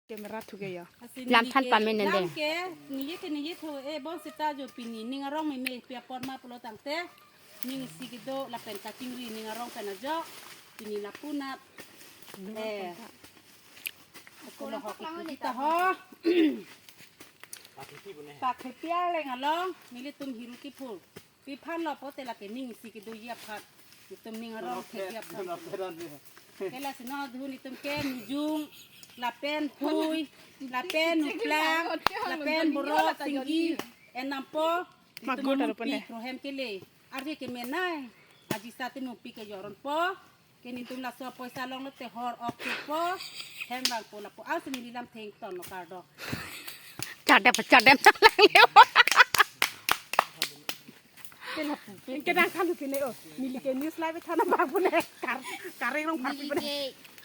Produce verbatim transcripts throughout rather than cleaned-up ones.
Camera thuke ya. Lasi lam neli than ke pame nende. Lam ke, neli ke neli thu, eh, bonseta jo pini ning arong meme pi apot ma pulo tangte. Ning isi kedo lapen kachingri ning arong pen ajo. Pini lapu na. Eh. Ako lo ho kita ho. Pak Hepiar leng along, nelitum Hiru Kiphur. Pi aphan lo pulote lake ning isi kedoji aphan. Itum ning arong thekji aphan. Ke lasi non adhun itum ke Mujung, lapen Phui, lapen Nuplang, lapen Borok, Singgi, enampo, itum Magur taruh pon mumpi he. Krohem kele. Arve ke menai, aji sate mumpi ke joron po, ke nelitum laso poisa longlo te hor ok po, hem rang po lapu, asin neli lamthe ington lo kardom. Chadem, chadem, chadem. Kedang kan pine o. Neli ke news live thana babu ne. Kar, kareng rong parti pine. Neli ke,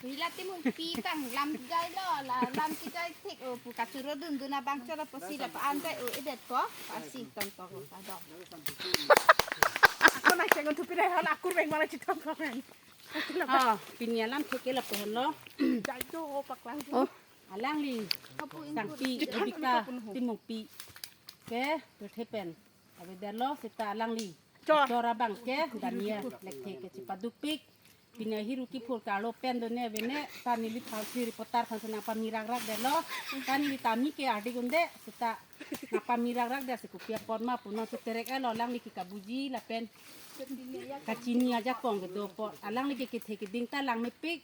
neli late mumpi tang lam jai lo, la lam jai thik o, pu kachoro dundun abang choro posi la pa antai o, edet ko, pasi ton ko, kardom. Ako na chengon thupi dai hal akur beng mala chiton ko men. Oh, pini alamthe ke lapu henlo. Jai jo o paklang. Oh. Alangli. Apu in sangpi, puri. Rebecca, Timungpi. Ke, berthepen. Avedetlo seta alangli. Chor. Chor abang ke, Daniel, lekthe ke chipadukpik. Pini Hiru Kiphur kalo pen done vene, ta neli phalsi reporter aphan si nangpamirakrakdetlo. Ta neli tame ke ardi gunde, seta nangpamirakrakdet si kopi apot ma pu non seterek elo alangli ke kabuji lapen kachini ajakong kedo po. Alangli ke kethe keding ta lang mepik.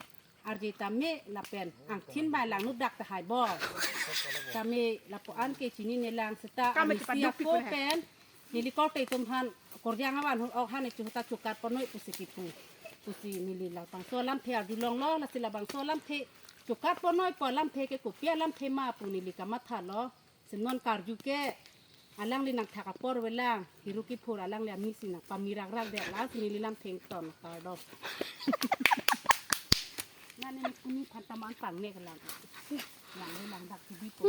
Arje tame lapen angthin bai langno dak tahai bo. Tame lapu-an ke chinine lang seta kame amisi chipaduk ako pik pen. Neli korte itum aphan korjang avan hon ok aphan ichu ta chokat ponnoi pusi kipu. Pusi neli labangso alamthe arjulonglo, lasi labangso alamthe chokat ponnoi po alamthe ke kopi alamthe ma pu neli kamathalo. Si non karju ke alangli nangthak apor avelang, Hiru Kiphur alangli amisi nangpamirakrakdet, lasi neli lamthe ington kardom. Nani puni phantaman pangnek lang. Lang lang dak tubi po.